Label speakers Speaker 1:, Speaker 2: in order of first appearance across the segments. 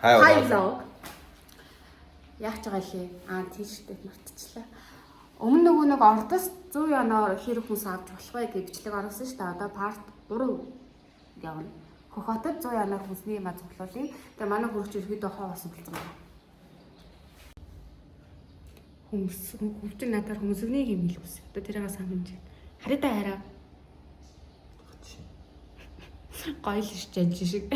Speaker 1: Hi
Speaker 2: Hi
Speaker 1: vlog.
Speaker 2: vlog. Яах ч байгаа лээ. Аа тийш дээ мартчихлаа. Өмнө нөгөө нэг Ордос 100 янаар хэр хүнс авч болох вэ гэж бичлэг оруулсан шүү дээ. Одоо part 3 явна. Хөхотод 100 янаар хүнсний юм цуглуулъя. Тэгээ манай хөрөгч ерөөдөө хоо болсон болсон байна. Хүмүүс хөвчин надаар хүмүүсний юм хэлэх үс. Одоо тэрийг санамж. Хараа та хараа. Гоё л ш жанж шиг.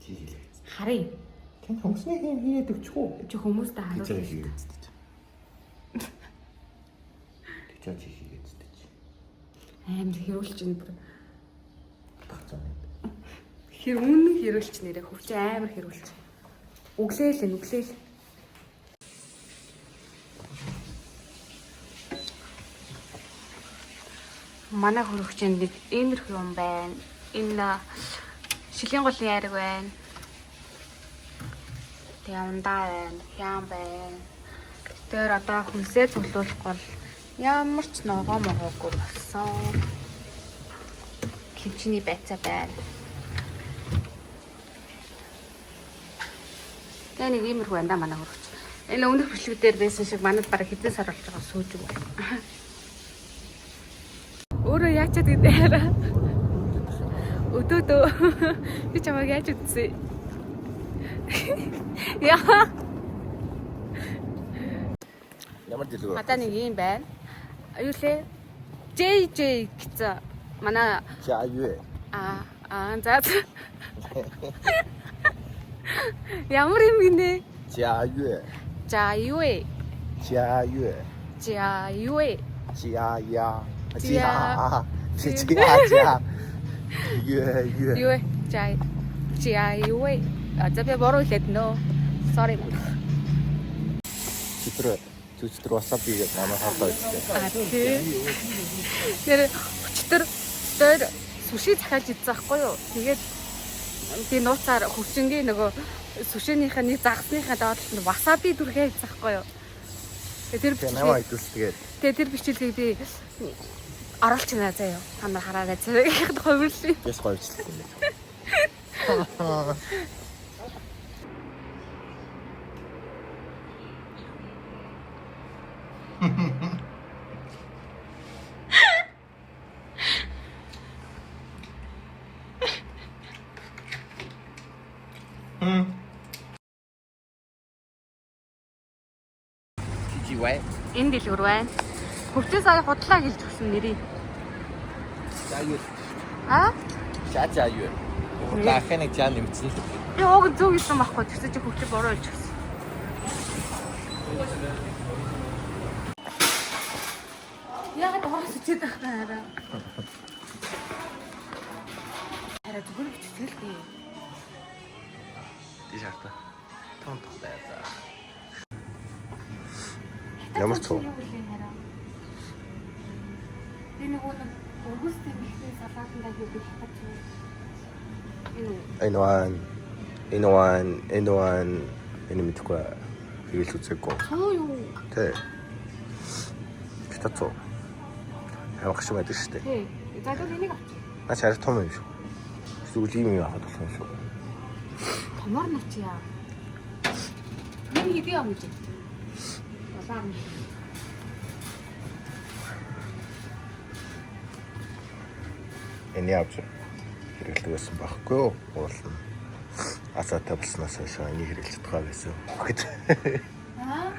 Speaker 1: Чи хэлээ.
Speaker 2: Харъя.
Speaker 1: Тэн хүмүүсний юм хийгээд өгчих үү?
Speaker 2: Чи хүмүүстээ
Speaker 1: Гэж
Speaker 2: харуул.
Speaker 1: хийгээд зүтэж. Гэж чи хийгээд зүтэж.
Speaker 2: Амар хэрүүлч энэ бүр.
Speaker 1: Тагцсан.
Speaker 2: Хэр үнэн хэрүүлч нэрэ хөвч амар хэрүүлч. Өглөөл энэ өглөөл. Манай хөрөгчөнд нэг иймэрхүү юм байна. Энэ шилийн голын яриг байна. Тэгээ ундаа байна, хяан байна. Тэр одоо хүнсээ цуглуулах бол ямар ч ногоо могоогүй болсон. Кимчиний байцаа байна. Тэгээ нэг иймэрхүү байна да манай хөрөгч. Энэ өмнөх бичлэг дээр байсан шиг манад бараг хэдэн сар болж байгаа сүүж байна. Өөрөө яачаад гэдэг хараа. Өдөөдөө би чамайг яаж үтсэн? Яа.
Speaker 1: Ямар дэлгүүр?
Speaker 2: Одоо нэг юм байна. Юу лээ? JJ гэсэн манай
Speaker 1: За юу?
Speaker 2: аа аа за. за. Ямар юм гинэ?
Speaker 1: За юу?
Speaker 2: За юу вэ?
Speaker 1: За юу?
Speaker 2: За юу вэ?
Speaker 1: За я.
Speaker 2: За.
Speaker 1: За. За за. Юу юу?
Speaker 2: Юу вэ? За за юу вэ? А за би буруу хэлээд нөө. Sorry.
Speaker 1: Чөтгөр чөтгөр васаби гэдэг манай хоолой идсэн.
Speaker 2: А тий. Тэр өчтөр дээр сүши захиалж идсэн байхгүй юу? Тэгээд би нууцаар хөвчөнгийн нөгөө сүшээнийхээ нэг загсныхаа доотлолт нь васаби дүрхээ идсэн байхгүй юу? Тэгээд тэр
Speaker 1: Тэгээ намайг идвэл тэгээд
Speaker 2: тэгээд тэр бичлэгийг би оруулчихнаа заяа. Та нар хараарай заяа гэхэд хувирлаа.
Speaker 1: яс гоёчлаа юм байна. Жижиг.
Speaker 2: Энэ дэлгүүр байна. Хөвчөө сая худлаа хэлж өгсөн нэрийг.
Speaker 1: За юу?
Speaker 2: А?
Speaker 1: За за юу? Дахин нэг жаа нэмсэн л.
Speaker 2: Би уг зөв хэлсэн байхгүй. Тэгсэн чи хөвчөө буруу хэлж өгсөн. Яагаад орос ичээд байх вэ хараа? Хараа зүгээр биччихэл дээ.
Speaker 1: Тийш харта. Том том байзаа. Ямар цуу?
Speaker 2: Юу гэлээ хараа? Би нөгөө нэг өргөстэй бихний салаатандаа хийдэг хатаж юм. Энэ үү?
Speaker 1: Энэ one энэ one энэ one энэ мэдхгүй хэрэгэл үзээгүй.
Speaker 2: Цуу юу?
Speaker 1: Тэ. Кита цуу. Ямар гашиг байдаг шүү дээ.
Speaker 2: Тий. За тэгвэл энийг авчих.
Speaker 1: Наа чи арай том юм шүү. Зүгээр ийм юм авах болох юм шүү.
Speaker 2: Томор навчия. Энэ хэдий юм гэж. Улаан.
Speaker 1: Эний авч хэрэгэлдэг байсан байхгүй юу? Уулна. Асаатай болсноос хойш энийг хэрэглэж чадгаа байсан. Гэт.
Speaker 2: Аа.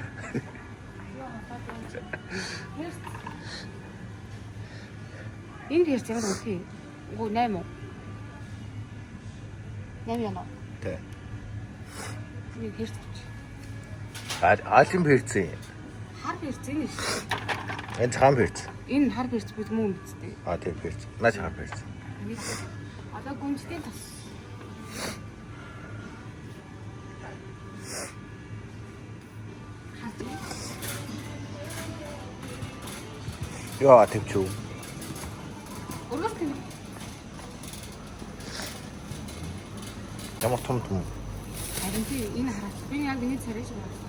Speaker 2: Юу хатаад байна. Хэрц. Энэ хэрц ямар үгүй. Үгүй 8 уу? 8 яна.
Speaker 1: Тэ.
Speaker 2: Нэг хэрц авч.
Speaker 1: Аалын перцэн.
Speaker 2: Хар хэрц энэ шүү.
Speaker 1: Энэ цагаан перц.
Speaker 2: Энэ хар хэрц бид мөн мэддэг.
Speaker 1: А тийм перц. Наа чи хар перц.
Speaker 2: Нэг одоо гүнжтэй тос. Харц.
Speaker 1: Яа тэмчүү.
Speaker 2: Өргөс тийм.
Speaker 1: Ямар том том.
Speaker 2: Харин тий энэ хараач. Би яг энэ царай шиг байна.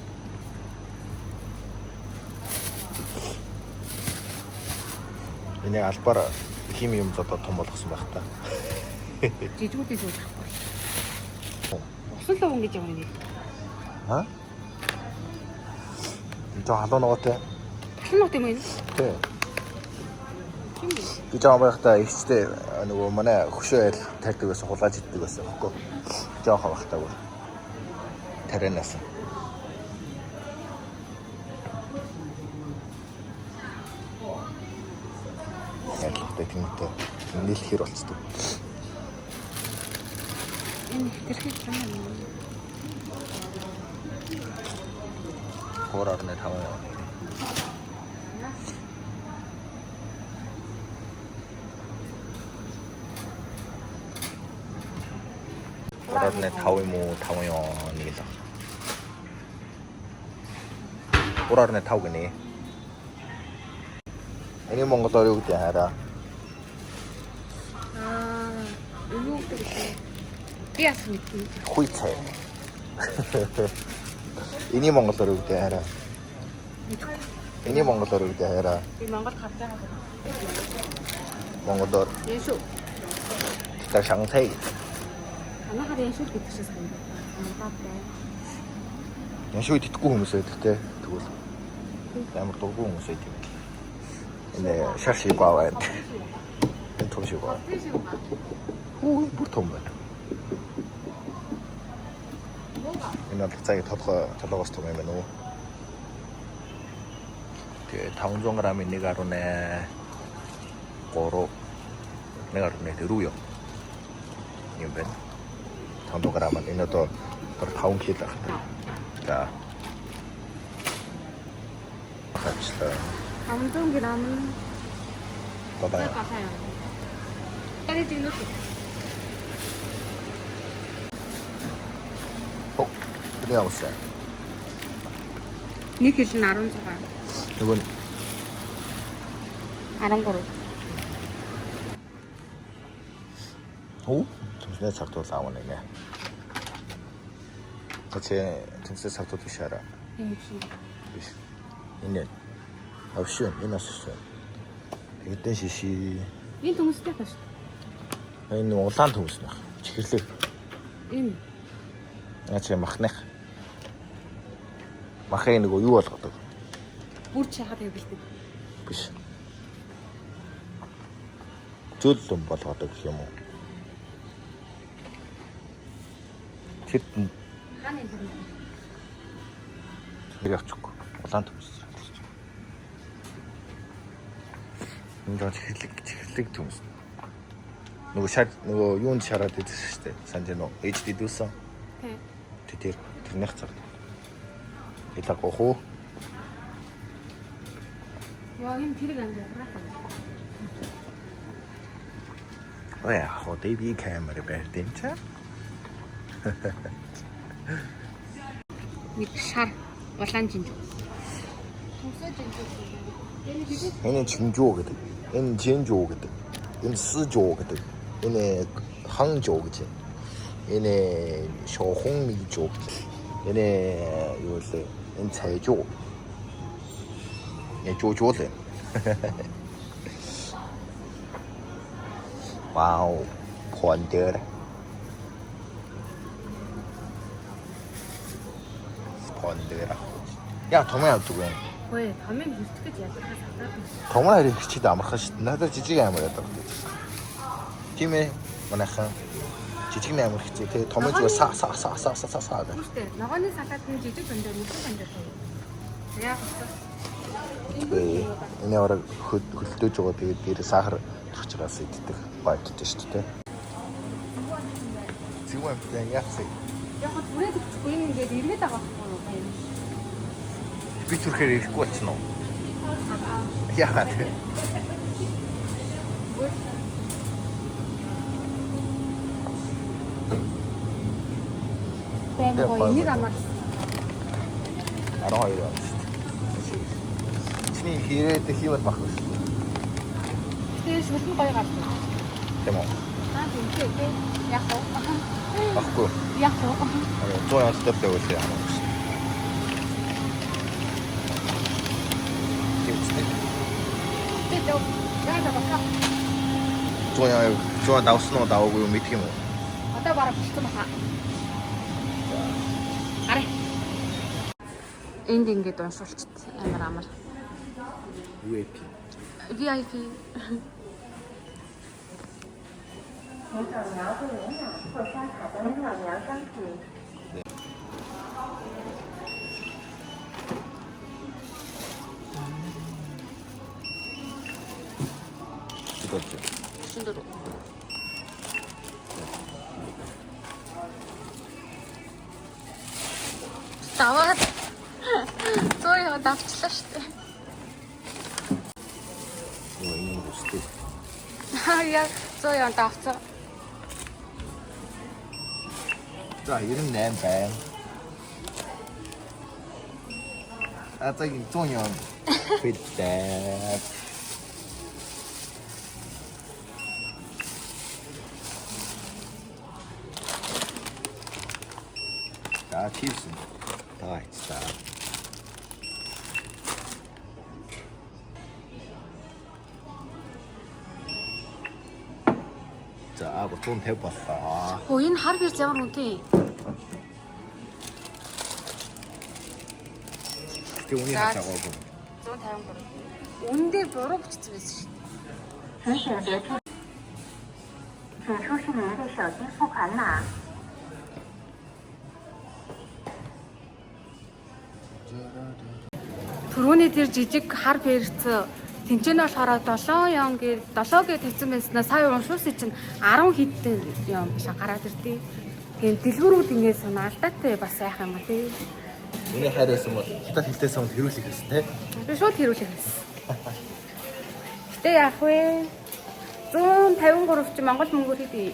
Speaker 1: Энийг албаар хими юм зодоо том болгосон байх та.
Speaker 2: Жижигүүдийн сууж авахгүй. Усан луган гэж ямар нэг.
Speaker 1: Аа? Энэ жоо халуун ногоотой.
Speaker 2: Халуун ногоо юм уу энэ?
Speaker 1: Тий.
Speaker 2: Тийм үү?
Speaker 1: Би жоо байхдаа ихтэй нөгөө манай хөшөө айл тарьдаг байсан, хулгайж иддэг байсан байхгүй. Жохон байхдаа бүр. Тарианаас. Ялгатай тэмтэй нийлэхэр болцдог.
Speaker 2: Энэ хэтэрхий юм юм.
Speaker 1: 3.5 юм. 3.5 юм уу 5 юм нэг л байна. 3.5 гинэ. Энийг монголоор юу гэдэг хараа?
Speaker 2: Аа, юу гэдэг вэ? Би яах мэднэ.
Speaker 1: Хуй цай. Энийг монголоор юу гэдэг хараа? Энийг монголоор юу гэдэг хараа?
Speaker 2: Би Монголд харж байгаа.
Speaker 1: Монголоор
Speaker 2: Ян шүү.
Speaker 1: та шанхай.
Speaker 2: Манайхаар ян шүү гэдэг шиг санагдав. Мандаа бай.
Speaker 1: Ян шүү идэхгүй хүмүүс байдаг те. Тэгвэл амар дургүй хүмүүс байдаг юм. Энэ шар шиг баа байна. Энэ том шиг баа. Хүү бүр том байна. Энэ бол цагийн толгой толгоос том юм байна уу? Тэгээ 500 г-ын 1.3 1.4 юм. Юм байна. 500 г нь энэ одоо 5 кг байх. За. Хачлаа.
Speaker 2: 500 г нь
Speaker 1: Бабаа.
Speaker 2: баха юм. Тэр тийм үү?
Speaker 1: Оо. Тэр явсан.
Speaker 2: Нэг хил нь 16.
Speaker 1: Нөгөө нь
Speaker 2: 13.
Speaker 1: Оо, төмсний цагдуул аавна гинэ. Тэцээ төмсний цагдуул биш араа.
Speaker 2: Энэ шиг.
Speaker 1: Биш. Энэ. Авшин, энэ бас шин. Тэгдэн шиши.
Speaker 2: Энэ төмстэй байна шүү.
Speaker 1: Энэ улаан төмс нөх. Чихэрлэг.
Speaker 2: Энэ
Speaker 1: Наа чи махных. Махын нөгөө юу болгодог?
Speaker 2: бүр чахаад хэвлэлдэг.
Speaker 1: Биш. Зөөлөн болгодог гэх юм уу? Тэр
Speaker 2: Хааны энэ юм.
Speaker 1: тэр явчихгүй. Улаан төмс. Энэ жоо чихэрлэг төмс. Нөгөө шар нөгөө юунд шараад идсэн шүү дээ. Санаж байна уу? Ээжд идүүлсэн.
Speaker 2: Тий.
Speaker 1: Тэр тэрнийх цаг. Илаг гохоо.
Speaker 2: Яа, энэ тэрэг амж яарах.
Speaker 1: Яа, хоо DV камер барьд юм чаа.
Speaker 2: Нэг шар улаан жинж. Төмсөө жинж.
Speaker 1: Энэ чинжүү гэдэг. Энэ жинжүү гэдэг. Энэ сыжүү гэдэг. Энэ ханжүү гэж. Энэ шоухонмижүү гэж. Энэ юу лээ? Энэ цайжүү. Энэ жуужуу лээ. Вау, пондер. Пондер. Яг том явдаг юм.
Speaker 2: Хөөе, томыг хөртөх гэж ядархаас аваад.
Speaker 1: Том харин хичээд амархан шүү дээ. Надад жижиг амар яадаг гэдэг. Тийм ээ. Манайхан жижиг нь амар хэцүү те. Том зүгээр са са са са са са са гэх.
Speaker 2: Үүштэй. Ногооны салат нь жижиг бандэр, мөсөн бандэр тоо. Яа хөсөө.
Speaker 1: Энэ орог хөлтөөж байгаа тэгээд дээр сахар төрч байгаас иддэг байдтай шүү дээ. Зүг юм дээ яасан.
Speaker 2: Яг гоо түрээд өгчихгүй энэ ингээд эргээд байгаа байхгүй юу? Баян.
Speaker 1: Би түрхээр ирэхгүй болсон уу? Яагаад вэ?
Speaker 2: Баян гоё энийг амар.
Speaker 1: 12 байна шүү дээ. Чиний хэрэг хийвэл бах шүү дээ.
Speaker 2: Тэгээ шүлэн гоё гарсан.
Speaker 1: Тийм үү?
Speaker 2: Аа тийм тий. Яг уу.
Speaker 1: Баггүй.
Speaker 2: Яг уу.
Speaker 1: 100 явцтай байвал ямар шүү. Тийм үстэй.
Speaker 2: Тэгээ яа баха.
Speaker 1: 100 100 давсан уу даваагүй юу мэдэх юм уу?
Speaker 2: Одоо бараг болчихсон баха. Гараа. Энд ингээд уншуулчт амар амар.
Speaker 1: VIP.
Speaker 2: VIP.
Speaker 3: 请扫描会员码或刷卡的扫描商品。
Speaker 1: 이거죠.
Speaker 2: 순두로. Даваад 100 яваад авчлаа шүү дээ.
Speaker 1: 이거 있는 거 스테이크.
Speaker 2: Аа яа 100 яваад авцаа.
Speaker 1: За 98 байна. А за 100 юм. Филтэй. За чипс. Та хийцээ. За 150 боллоо.
Speaker 2: Хөө энэ хар бирж ямар үнэтэй юм?
Speaker 1: Тэг үнийг
Speaker 2: За.
Speaker 1: харж байгаагүй.
Speaker 2: 153. Үн дээр буруу бичсэн байсан шүү дээ.
Speaker 3: 请选别处，请出示您的手机付款码。
Speaker 2: Түрүүний тэр жижиг хар перц тэнцэн болохоор 7 ян гээ 7 гээ тавьсан байснаа сая уншуулсан чинь 10 хэдэн ян биш гараад ирдээ. Тэгээд дэлгүүрүүд ингээд санаа алдаатай бас сайхан юм а тий.
Speaker 1: Үний хайр байсан бол хятад хэлтэйсэн хүн хэрүүлэх гэсэн тий.
Speaker 2: Би шууд хэрүүлэх байсан. Гэтэ яах вэ? 153 чи Монгол мөнгөөр хэд вэ?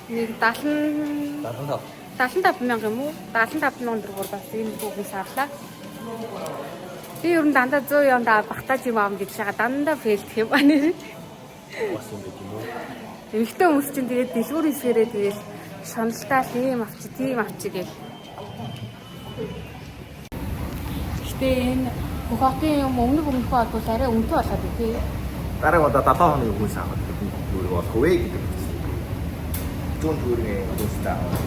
Speaker 2: Нэг 70
Speaker 1: 75.
Speaker 2: 75 мянга юм уу? 75 мянган төгрөгөөр бас энэ хүүхнээс авлаа. Би ер нь дандаа 100 янд багтааж юм аав гэж байгаа. Дандаа фейлдэх юм аа нэр.
Speaker 1: Бас юм байт юм уу?
Speaker 2: Эмэгтэй хүмүүс чинь тэгээд дэлгүүр хэсгэрээ тэгээд шуналтаа л ийм авчи, тийм авчи гэл. Гэтэ энэ хотын юм өмнөх өмнөхөө бол арай үнэтэй болоод байна тий.
Speaker 1: Дараа удаа 7 хоногийн хүнс авах гэдэг нь юу болох вэ гэдэг юм. 100 төгрөгийн хүнстэй авах.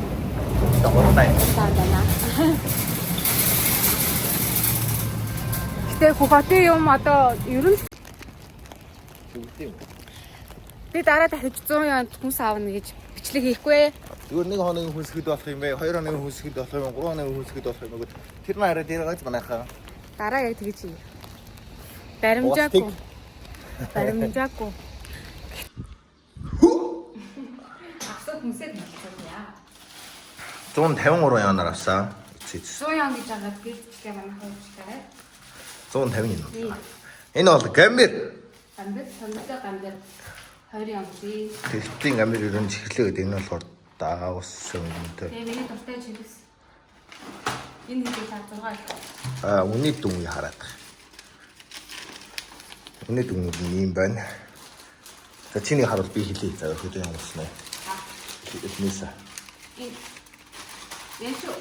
Speaker 1: Хүнстэй гурван
Speaker 2: Таа байна. Гэтэ хотын юм одоо ер нь
Speaker 1: Бүгд юм.
Speaker 2: би дараа дахиж 100 янд хүнс авна гэж бичлэг хийхгүй.
Speaker 1: Зүгээр нэг хоногийн хүнс хэд болох юм бэ? Хоёр хоногийн хүнс хэд болох юм бэ? Гурван хоногийн хүнс хэд болох юм бэ? гэд Тэр нь арай дээр гаж манайхаа.
Speaker 2: Дараа яг тэгэж хий. Баримжаагүй. Баримжаагүй. Авсан хүнсээ төлсөн яа.
Speaker 1: 153 янаар авсан. Эцээ.
Speaker 2: 100 ян гэж хагаад гэлцлээ манайхаа бичлээрэй.
Speaker 1: 150 юм. Энэ бол гамбир.
Speaker 2: Гамбир, сондтой гамбир 20 ян би.
Speaker 1: Тэгтийн гамбир ер нь чихлээ гэдэг энэ болохоор даавсан үнэтэй.
Speaker 2: Тэгээ миний дуртай чигс. Энэ хэдийг та 6 их.
Speaker 1: А үний дүнгийг хараад байгаа. Үний дүнг нь ийм байна. За чиний харуул би хэлье. За хөдөө юм болсон уу? Эхнээсээ.
Speaker 2: Энэ Энэ шүү.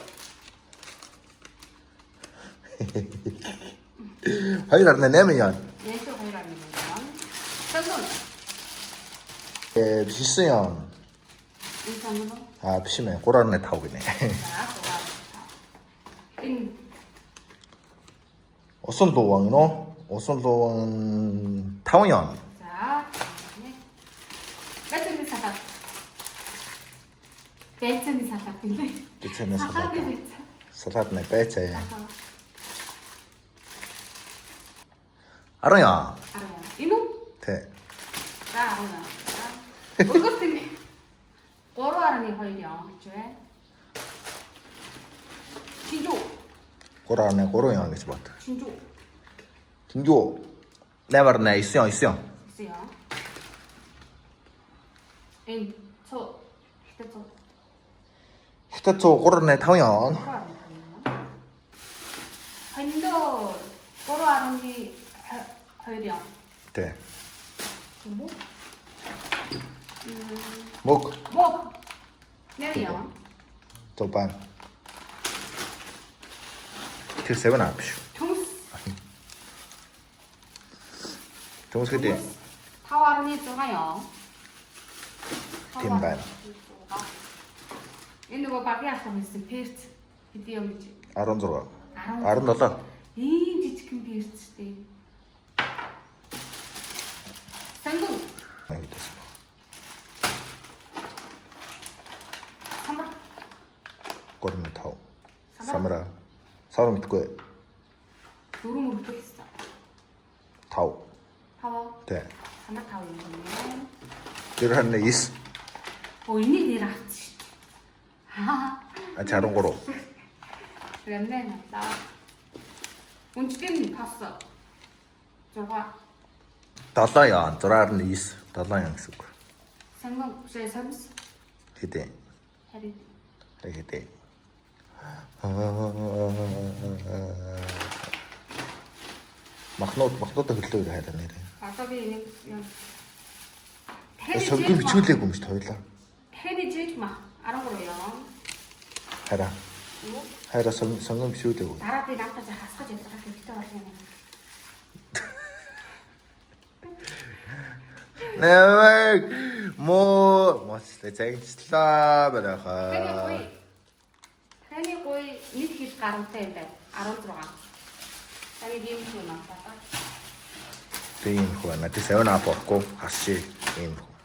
Speaker 1: 2.8 яа.
Speaker 2: Энэ шүү 2.8 ян. Сонгон.
Speaker 1: Э биш яа.
Speaker 2: Энэ сонгон.
Speaker 1: А биш юм ээ. 3.5 гинэ.
Speaker 2: За 6. Энэ
Speaker 1: Усан лууван нөө? Усан лууван 5 яа.
Speaker 2: За. Байцааны салат. Байцааны салат гинэ.
Speaker 1: Байцааны салат.
Speaker 2: Салатны байцаа.
Speaker 1: Салат нэ байцаа яа. 10 яа.
Speaker 2: 10. Энэ үү?
Speaker 1: Тэ.
Speaker 2: За 10. За. Өгөх тийм. 3.2 яа гэж бай. Чинжүү.
Speaker 1: 3.3 яа гэж бод.
Speaker 2: Чинжүү.
Speaker 1: Чинжүү 8.9 яа 9 яа.
Speaker 2: 9 яа. Энэ цоо. Хятад цоо.
Speaker 1: Хятад цуу 3.5 яа.
Speaker 2: 3.5. Хондоо 3.2 яа.
Speaker 1: Тэ.
Speaker 2: Тийм үү?
Speaker 1: Мөг
Speaker 2: Мог. 8 яа.
Speaker 1: зубан. Тэр 7 up шүү.
Speaker 2: Төмс.
Speaker 1: Төмс гэдэг
Speaker 2: 5.6 яа.
Speaker 1: Тийм байна.
Speaker 2: Энэ нөгөө багийн алхам хийсэн перц хэдий юм гэж.
Speaker 1: 16.
Speaker 2: 17.
Speaker 1: 17.
Speaker 2: Ийм жижигхэн перц штэ. Сангу.
Speaker 1: Хэдээс.
Speaker 2: Самар.
Speaker 1: 3.5. Самара. Самар мэдгүй.
Speaker 2: Дөрөв мөрөдөл хийсэн.
Speaker 1: 5.
Speaker 2: 5.
Speaker 1: Тэ.
Speaker 2: Самар 5 юм байна.
Speaker 1: 0.9.
Speaker 2: Өө энийг нэр авсан штэ. Аа.
Speaker 1: А 63.
Speaker 2: Рэмнэ надаа. Үнчдэн пас 6.
Speaker 1: 7 яан 6.9 7 яан гэсэн үг.
Speaker 2: Санган шээ савс
Speaker 1: Хэдэ.
Speaker 2: харин
Speaker 1: Хэдэ. Махнууд махнуудаа хөллөө хайраа нэрээ.
Speaker 2: Одоо би энийг юм. Дахиад
Speaker 1: Сөвгөн бичүүлээгүй юм шүү дээ хоёлаа.
Speaker 2: Дахиад жиж мах 13 яа.
Speaker 1: Хайраа.
Speaker 2: Юу?
Speaker 1: Хайраа сонгон бичүүлээгүй.
Speaker 2: Дараа би намтаа заах хасгаж ялгах хэрэгтэй болно юм.
Speaker 1: Нэмэг мо моцлээ загчлаа
Speaker 2: Таны
Speaker 1: барайхаа.
Speaker 2: гуй. Таны гуй нэг хил гарамтай юм байна. 16. Таны ийм юм аа.
Speaker 1: Би юм хөө надад 7 up орохгүй хасши юм хөө.